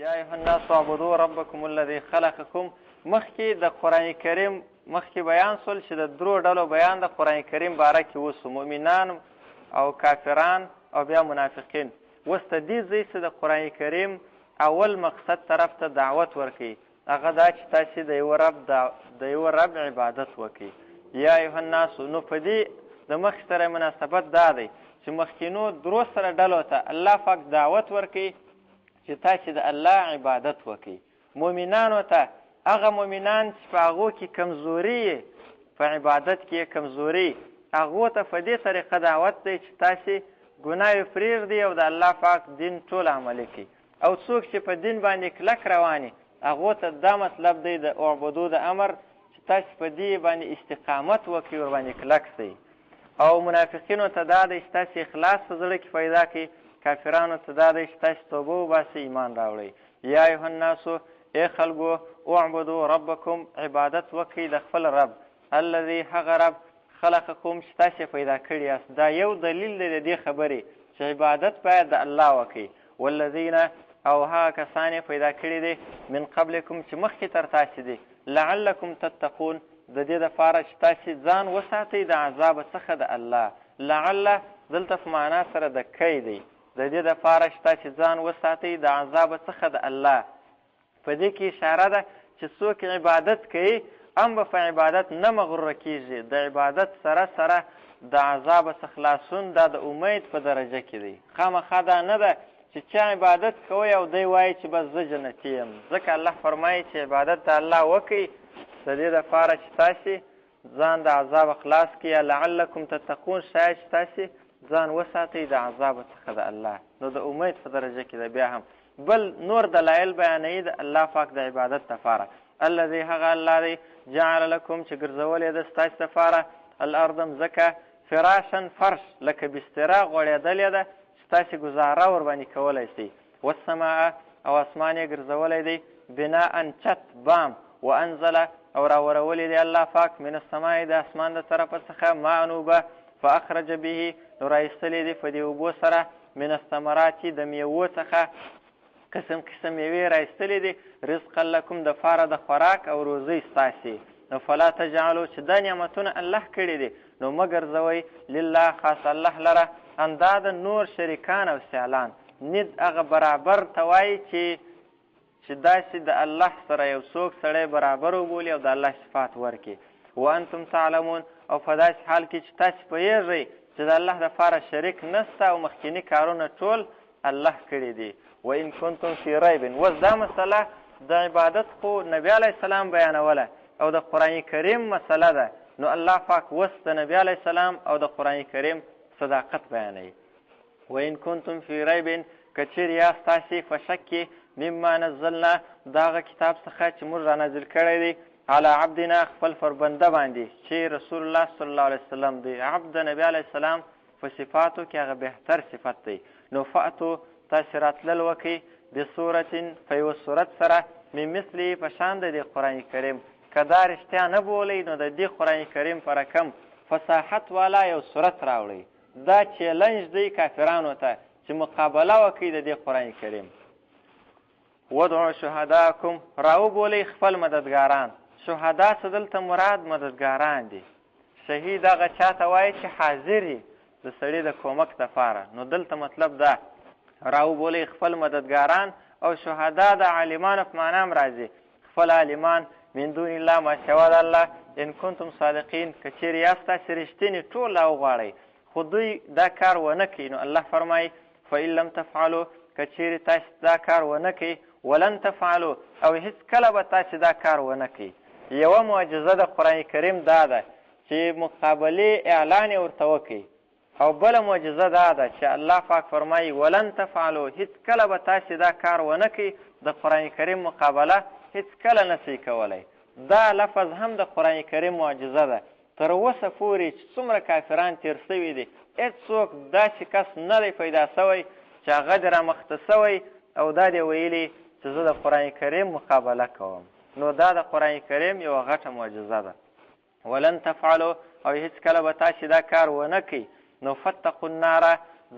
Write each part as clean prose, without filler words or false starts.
یا ایها الناس اعبدوا ربکم الذی خلقکم. مخکې د قرآن کریم مخکې بیان سول چې د درو ډلو بیان د قرآن کریم باره کې وسو، مؤمنان او کافران او بیا منافقین. اوس د دې ځای څخه د قرآن کریم اول مقصد طرف ته دعوت ورکوي، هغه دا چې تاسې د یوه رب عبادت وکړئ. یا ایها الناس، نو په دې د مخکې سره مناسبت دا دی چې مخکینو درو سره ډلو ته الله پاک دعوت ورکوي چې تاسې د الله عبادت وکړئ. مؤمنانو ته، هغه مؤمنان چې په هغو کې کمزوري یې، په عبادت کې یې کمزوري، هغو ته په دې طریقه دعوت دی چې تاسې ګناوې پرېږدئ او د الله پاک دین ټول عملي کړئ. او څوک چې په دین باندې کلک روان یې، هغو ته دا مطلب دی د اعبدو د امر چې تاسې په دې باندې استقامت وکړئ، ورباندې کلک سئ. او منافقینو ته دا دی چې تاسې اخلاص په زړه کې پیدا کړئ. کافرانو ته دا دی چې تاسې توبه وباسئ، ایمان راوړئ. یا ایها الناسو، ای خلکو، اعبدو ربکم، عبادت وکړئ د خپل رب، الذي هغه رب خلقکم چې تاسې پیدا کړي یاست. دا یو دلیل دی د دې خبرې چې عبادت باید د الله وکړئ. والذین، او هغه کسان یې پیدا کړي دي من قبلکم چې مخکې تر تاسې دي، لعلکم تتقون، د دې دپاره چې تاسې ځان وساتئ د عذاب څخه د الله. لعل دلته په معنا سره د کی دی، د دې دپاره چې تاسې ځان وساتئ د عذاب څخه د الله. په دې کې اشاره ده چې څوک عبادت کوي هم به په عبادت نه مغروره کیږي، د عبادت سره سره د عذاب څخه خلاصون دا د امید په درجه کې دی. خامخا دا نه ده چې چا عبادت کوي او دی وایي چې بس زه جنتي یم، ځکه الله فرمایي چې عبادت د الله وکړئ د دې دپاره چې تاسې ځان د عذاب خلاص کړئ، یا لعلکم تتقون، شاید چې تاسې ځان وساتئ د عذاب څخه د الله. نو د امید په درجه کې ده. بیا هم بل نور دلایل بیانوي د الله پاک د عبادت دپاره. الذي هغه الله دی جعل لکم چې ګرځولی ده ستاسې دپاره الارض مځکه فراشا فرش، لکه بستره غوړېدلې ده چې تاسې ګزاره ورباندې کولی سئ. والسماء، او اسمان یې ګرځولی دی بناء چت بام، وانزل، او راورولې دی الله پاک من السماء د اسمان د طرفه څخه ماء اوبه، فاخرج به، نو راایستلې دي په دې اوبو سره من الثمرات د میوو څخه قسم قسم میوې راایستلې دي، رزقا لکم د فاره د خوراک او روزۍ ستاسې. نو فلا تجعلوا، چې دا نعمتونه الله کړي دي نو مه ګرځوئ لله خاص الله لره اندادا نور شریکان او سیالان. ند هغه برابر ته وایي چې داسې د الله سره یو څوک سړی برابر وبولي او د الله صفات ورکړي. وانتم تعلمون، او په داسې حال کې چې تاسې پوهېږئ چې د الله دپاره شریک نسته او مخکیني کارونه ټول الله کړي دي. وان کنتم فی ریب، اوس دا مسله د عبادت خو نبی علیه السلام بیانوله او د قرآن کریم مسله ده، نو الله پاک اوس د نبی علیه السلام او د قرآن کریم صداقت بیانوي. وان کنتم فی ریب، که چیرې یاست تاسې په شک کې مما نزلنا د هغه کتاب څخه چې موږ را نازل کړی دی علی عبدنا خپل پر بنده باندې چې رسول الله صلی الله علیه وسلم دی. عبد د نبی علیه السلام په صفاتو کې هغه بهتر صفت دی. نو فأتو، تاسې راتلل وکئ بسورة، په یوه صورت سره من مثله په شان د دې قرآن کریم. که دا رښتیا نه بولئ نو د دې قرآن کریم په رقم فصاحت والا یو صورت راوړئ. دا چیلنج دی کافرانو ته چې مقابله وکړي د دې قرآن کریم. ودعو شهداکم، راوبولئ خپل مددګاران. شهدا څه دلته مراد مددګاران دي. شهید هغه چا ته وایي چې حاضر یي د سړي د کومک دپاره. نو دلته مطلب دا راوبولئ خپل مددګاران، او شهدا د عالمانو په معنا هم راځي، خپل عالمان من دون الله ما سوا د الله ان کنتم صادقین، که چیرې یاست تاسې رښتیني ټول راوغواړئ. خو دوی دا کار ونه کوي. نو الله فرمایي فإن لم تفعلوا، که چیرې تاسې دا کار ونه کوي، ولن تفعلوا، او هیڅ کله به تاسې دا کار ونه کوي. یوه معجزه د قرآن کریم دا ده چې مقابلې اعلان یې ورته وکړي، او بله معجزه دا ده چې الله پاک فرمایي ولن تفعلوا، هیڅ کله به تاسې دا کار ونه کوي. د قرآن کریم مقابله هیڅ کله نه سئ کولی. دا لفظ هم د قرآن کریم معجزه ده. تر اوسه پورې چې څومره کافران تیر سوي دي، هیڅوک داسې کس نه دی پیدا سوی چې هغه دې رامخته سوی او دا دې ویلي چې زه د قرآن کریم مقابله کوم. نو دا د قرآن کریم یوه غټه معجزه ده. ولن تفعلوا، او هیڅ کله به تاسې دا کار ونه کړئ. نو فاتقوا النار،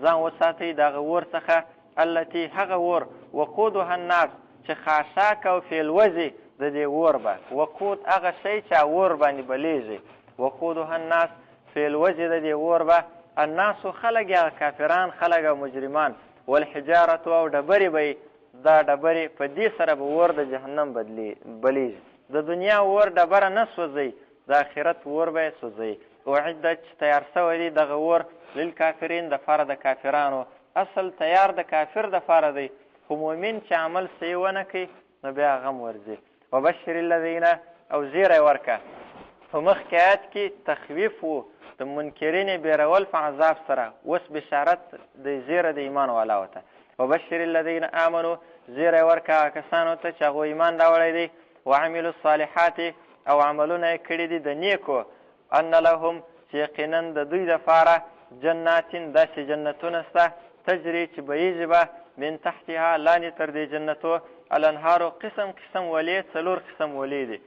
ځان وساتئ د هغه اور څخه، التي هغه اور، وقودها الناس، چې چې خاشاک او فیلوځي د دې اور به. وقود هغه شی چې اور باندې بلیږي. وقودها الناس، فیلوځي د دې اور به الناس خلک، یا کافران خلک او مجرمان. والحجارة او ډبرې به، دا ډبرې په دې سره به اور د جهنم بلیږي. د دنیا اور ډبره نه سوځي، د آخرت اور به یې سوځي. اعدت چې تیار سوی دی دغه اور للکافرین دپاره د کافرانو. اصل تیار د کافر دپاره دی، خو مؤمن چې عمل صحیح ونه کوي نو بیا غم ورځي. وبشر الذین، او زیری ورکه. په مخکې آیت کې تخویف و د منکرین بیرول په عذاب سره، اوس بشارت د زیره د ایمان والاو ته. وبشر الذین آمنو، زیری ورکه هغه کسانو ته چې هغو ایمان راوړی دی، وعملوا الصالحات، او عملونه یې کړي دي د نیکو، ان لهم چې یقینا د دوی دپاره جنات، داسې جنتونه سته، تجري چې بهیږي به من تحتها لاندې تر دې جنتو الانهارو قسم قسم ولې، څلور قسم ولې دي.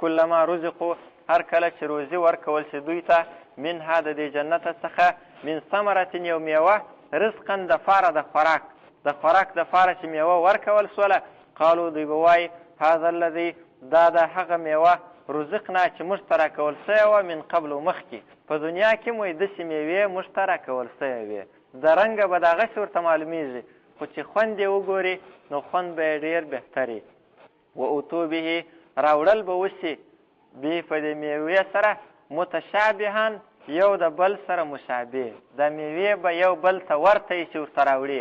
کلما رزقو، هر کله چې روزي ورکول شي دوی ته، منها د دې جنته څخه، من ثمرة یو میوه، رزقا دپاره د خوراک، د خوراک دپاره چې میوه ورکول سوله، قالو دوی به وایي هذا الذي، دا د هغه میوه رزقنا چې موږ ته راکول سوې وه من قبل مخکې. په دنیا کې مو یې داسې میوې موږ ته راکول سوې وې، د رنګه به دغسې ورته معلومیږي، خو چې خوند یې وګوري نو خوند به یې ډېر بهتر وي. و اوتو به، راوړل به وسي به په دې میوې سره متشابهان، یو د بل سره مشابه، دا میوې به یو بل ته ورته وي چې ورته راوړي،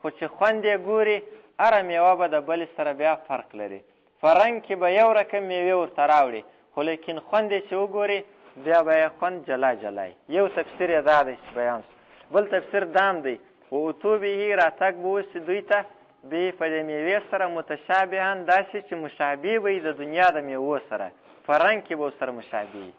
خو چې خوند یې ګوري هره میوه به د بلې سره بیا فرق لري. په رنګ کې به یو رقم میوې ورته راوړي، خو لیکن خوند یې چې وګوري بیا به یې خوند جلا جلا وي. یو تفسیر یې دا دی چې بیان سو. بل تفسیر دام دی، و اتو به، راتګ به وسي دوی ته به په دې میوې سره متشابهان، داسې چې مشابه به وي د دنیا د میوو سره، په رنګ کې به ورسره مشابه وي.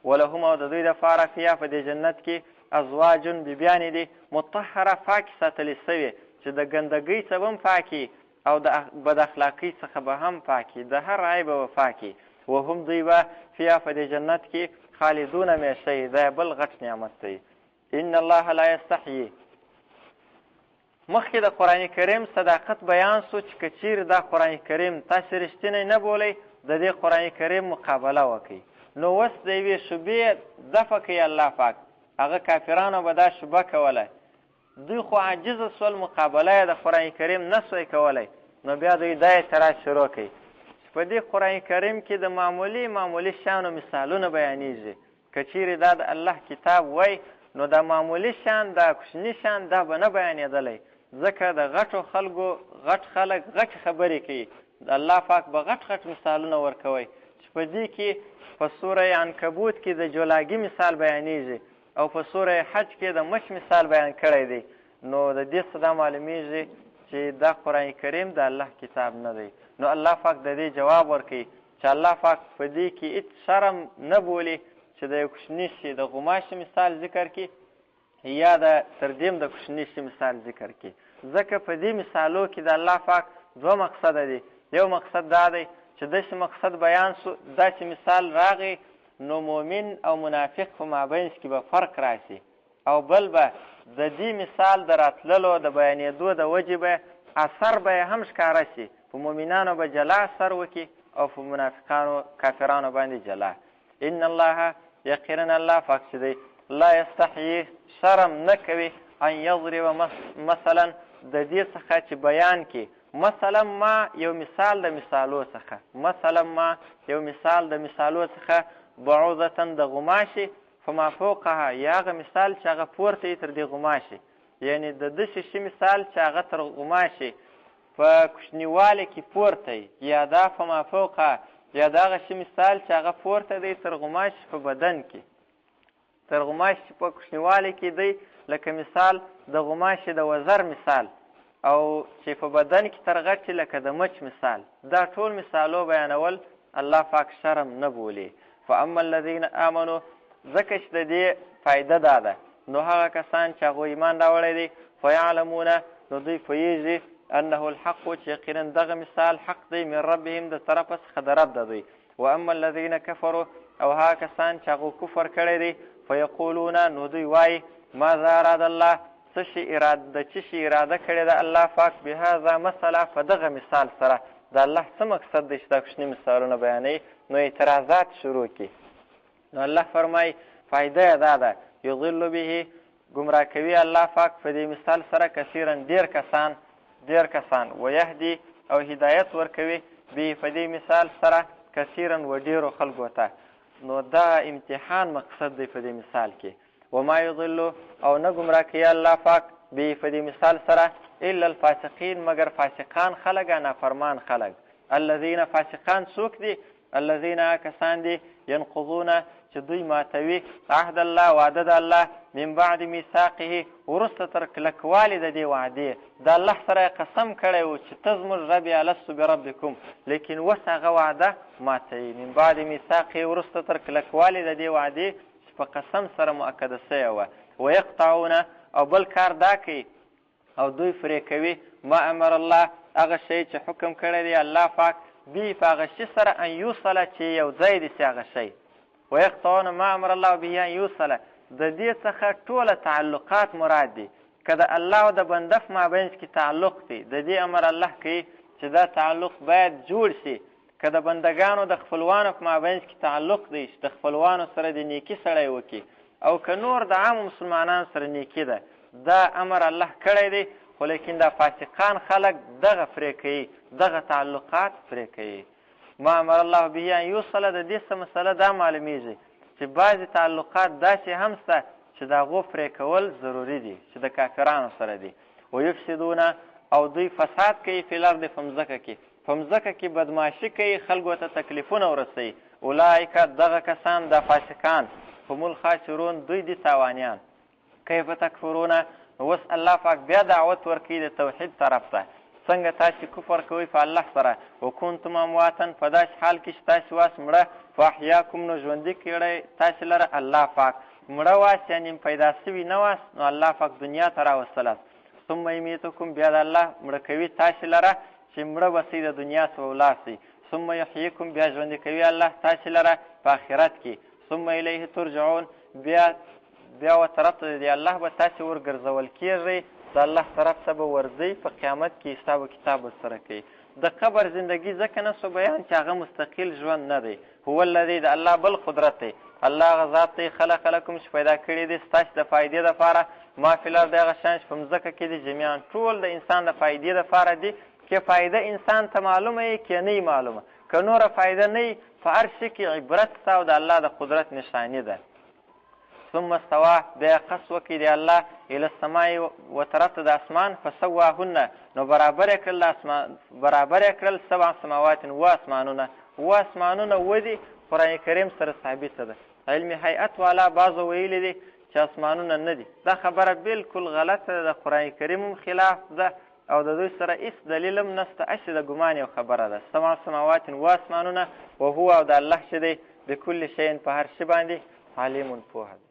ولهم او د دوی دپاره فیها په دې جنت کې ازواج بیبیانې دي مطهره، پاکې ساتلې سوې، چې د ګندګۍ څخه به هم پاکې او د بد اخلاقۍ څخه به هم پاکې، د هر عیبه به پاکې. وهم دوی به فیها په دې جنت کې خالدون همیشه وي. دا بل غټ نعمت دی. ان الله لا یستحیي. مخکې د قرآن کریم صداقت بیان سو چې که چیرې دا قرآن کریم تاسې رښتینی نه بولئ، د دې قرآن کریم مقابله وکړئ. نو اوس د یوې شبې دفع کوي الله پاک. هغه کافرانو به دا شبه کوله، دوی خو عاجز سول، مقابله یې د قرآن کریم نه سوی کولی. نو بیا دوی دا اعتراض شروع کوي چې په دې قرآن کریم کې د معمولي معمولي شیانو مثالونه بیانیږي، که چیرې دا د الله کتاب وای نو دا معمولي شیان، دا کوچني شیان، دا به نه بیانېدلی، ځکه د غټو خلکو غټ خلک غټې خبرې کوي. د الله پاک به غټ غټ مثالونه ورکوي چې په دې کې په سوره عنکبوت کې د جولاګي مثال بیانیږي او په سوره حج کې د مچ مثال بیان کړی دی. نو د دې څخه دا معلومیږي چې دا قرآن کریم د الله کتاب نه دی. نو الله پاک د دې جواب ورکوي چې الله پاک په دې کې هیڅ شرم نه بولي چې د یو کوچني شي د غوماشي مثال ذکر کړي یا د تر دې هم د کوچني شي مثال ذکر کړي، ځکه په دې مثالو کې د الله پاک دوه مقصده دي. یو مقصد دا دی چې داسې مقصد بیان سو، داسې مثال راغی نو مؤمن او منافق په مابینځ کې به فرق راسي، او بل به د دې مثال د راتللو د بیانېدو د وجې به اثر به یې هم ښکاره سي، په مؤمنانو به جلا اثر وکړي او په منافقانو کافرانو باندې جلا. ان الله، یقینا الله پاک چې دی، لا یستحیي، شرم نه کوي، ان یضرب مثلا، د دې څخه چې بیان کړي مثلا ما، یو مثال د مثالو څخه، مثلا ما، یو مثال د مثالو څخه، بعوضة د غوماشې، فما فوقها، یا هغه مثال چې هغه پورته وي تر دې غوماشې، یعنې د داسې شي مثال چې هغه تر غوماشې په کوچنیوالي کې پورته وي، یا دا فما فوقها، یا د هغه شي مثال چې هغه پورته دی تر غوماشې په بدن کې، تر غوماشې په کوچنیوالي کې دی، لکه مثال د غوماشې د وزر مثال، او چې په بدن کې تر غټي لکه د مچ مثال. دا ټول مثالو بیانول الله پاک شرم نه بولي. فاما الذین آمنو، ځکه چې د دې فایده دا ده، نو هغه کسان چې هغوی ایمان راوړی دی، فیعلمون، نو دوی پوهېږي انه الحق، چې یقینا دغه مثال حق دی، من ربهم، د طرفه څخه د رب د دوی. واما الذین کفروا، او هغه کسان چې هغو کفر کړی دی، فیقولون، نو دوی وایي ماذا اراد الله، څه شي اراده، د څه شي اراده کړې ده الله پاک، بهذا مثلا، په دغه مثال سره. د الله څه مقصد دی چې دا کوچني مثالونه بیانوي؟ نو اعتراضات شروع کړي. نو الله فرمایي فایده یې دا ده، یضل به، ګمراه کوي الله پاک په دې مثال سره کثیرا ډېر کسان، ډېر کسان، ویهدي او هدایت ورکوي به په دې مثال سره کثیرا و ډېرو خلکو ته. نو دا امتحان مقصد دی په دې مثال کې. وما یضل او نه ګمراه کوي الله پاک به په دې مثال سره الا الفاسقین، مګر فاسقان خلک، نافرمان خلک. الذین فاسقان څوک دي؟ الذین کسان دي ینقضون چې دوی ماتوي عهد الله، وعده د الله، من بعد میثاقه، وروسته تر کلکوالي د دې وعدې. د الله سره یې قسم کړی و چې ته زموږ رب یې، الست بربکم، لیکن اوس هغه وعده ماتوي. من بعد میثاقه، وروسته تر کلکوالي د دې وعدې چې په قسم سره مؤکده سوې وه. ویقطعون او بل کار دا کوي او دوی پرې کوي ما امر الله، هغه شی چې حکم کړی دی الله پاک، به په هغه شي سره ان یوصله، چې یو ځای دي سي هغه شی. ویقطعون ما امر الله به ان یوصله، د دې څخه ټوله تعلقات مراد دي. که د الله او د بنده په مابین کې تعلق دی، د دې امر الله کوي چې دا تعلق باید جوړ شي. که د بندګانو د خپلوانو په مابین کې تعلق دی چې د خپلوانو سره د نیکي سړی وکړي، او که نور د عامو مسلمانانو سره نیکي ده، دا امر الله کړی دی. خو لیکن دا فاسقان خلک دغه پرې کوي، دغه تعلقات پرې کوي. ما امر الله به ان یوصله، د دې څه مسله دا معلومیږي چې بعضې تعلقات داسې هم سته چې د هغو پرې کول ضروري دي چې د کافرانو سره دي. ویفسدون او دوی فساد کوي فی الارض، په مځکه کې، په مځکه کې بدمعاشي کوي، خلکو ته تکلیفونه ورسوي. اولئک دغه کسان، دا فاسقان، هم الخاسرون، دوی دي تاوانیان. کیف تکفرون، اوس الله پاک بیا دعوت ورکوي د توحید طرف ته. څنګه تاسې کفر کوئ په الله سره؟ وکنتم امواتا، په داسې حال کې چې تاسې واست مړه، فاحیاکم، نو ژوندي کړی تاسې لره الله پاک. مړه واست یعنې پیدا سوي نه واست، نو الله پاک دنیا ته راوستلاست. ثم یمیتکم، بیا د الله مړه کوي تاسې لره چې مړه به سئ، د دنیا څخه ولاړ سئ. ثم یحییکم، بیا ژوندي کوي الله تاسې لره په آخرت کې. ثم الیه ترجعون، بیا و طرف ته دی الله به تاسې ورګرځول کېږئ، د الله طرف ته به ورځئ په قیامت کې، حساب و کتاب به سره کوي. د قبر زندگی ځکه نه سو بیان چې هغه مستقل ژوند نه دی. هو الذی، د الله بل قدرت دی، الله هغه ذات دی خلق لکم، چې پیدا کړي دي ستاسې د فایدې دپاره ما فی الارض، هغه شیان چې په مځکه کې دي، جمیعا ټول د انسان د فایدې دپاره دي. که فایده انسان ته معلومه یې که نه معلومه، که نوره فایده نه وي، په هر شي کې عبرت سته او د الله د قدرت نشاني ده. ثم استوى، بیا قصد وکړي دی الله الی السماء و طرف ته د اسمان، فسواهن، نو برابر یې کړل اسمان، برابر یې کړل سبع سماوات، اووه اسمانونه. اووه اسمانونه اووه دي، قرآن کریم سره ثابته ده. علم هیئت والا بعضو ویلي دي چې اسمانونه نه دي، دا خبره بالکل غلطه ده، د قرآن کریم هم خلاف ده او د دوی سره هیڅ دلیل هم نسته، هسې د ګمان یو خبره ده. سبع سماوات، اووه اسمانونه، وهو او د الله چې دی بکل شیء، په هر شي باندې علیم، پوهه دی.